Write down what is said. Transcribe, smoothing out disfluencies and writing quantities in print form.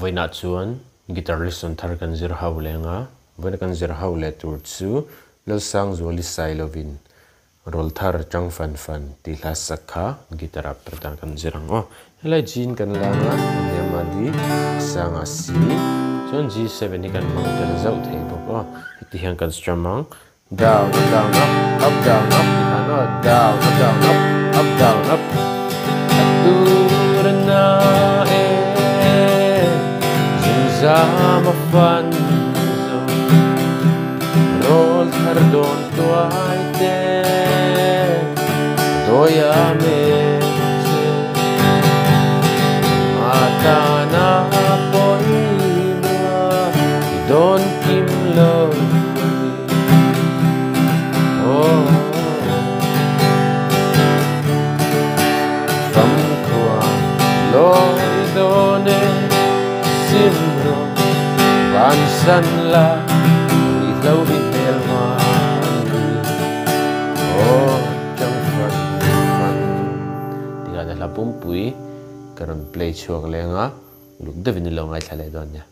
Vawiinah chuan guitar lesson thar kan zir ho leng a, vawiina kan zir ho leh tur chu Lalsangzuali Sailovin Rawl thar chang fan fan tih hla sak kha guitar ah per dan kan zir ang aw. Helai G in kan lang a, a hniam a D, a sang a C, chuan G7 hi kan hmang tel zauh thei bawk aw. Heti hian kan strum ang, down up down up, up down up ti khan aw, down up down up, up down up. A tur na e, zungzam a fan zo. Rawl thar dawn tuai te dawi a me che Matana pawimawh i dawn kim lo a ni Aw Famkhua lawi dawn e Simro Vansan la i hlo i hmel hmai Aw chang fan fan Tikhan a hla pumpui ka rawn play chhuak leng a, uluk deuhin i lo ngaithla leh dawn nia.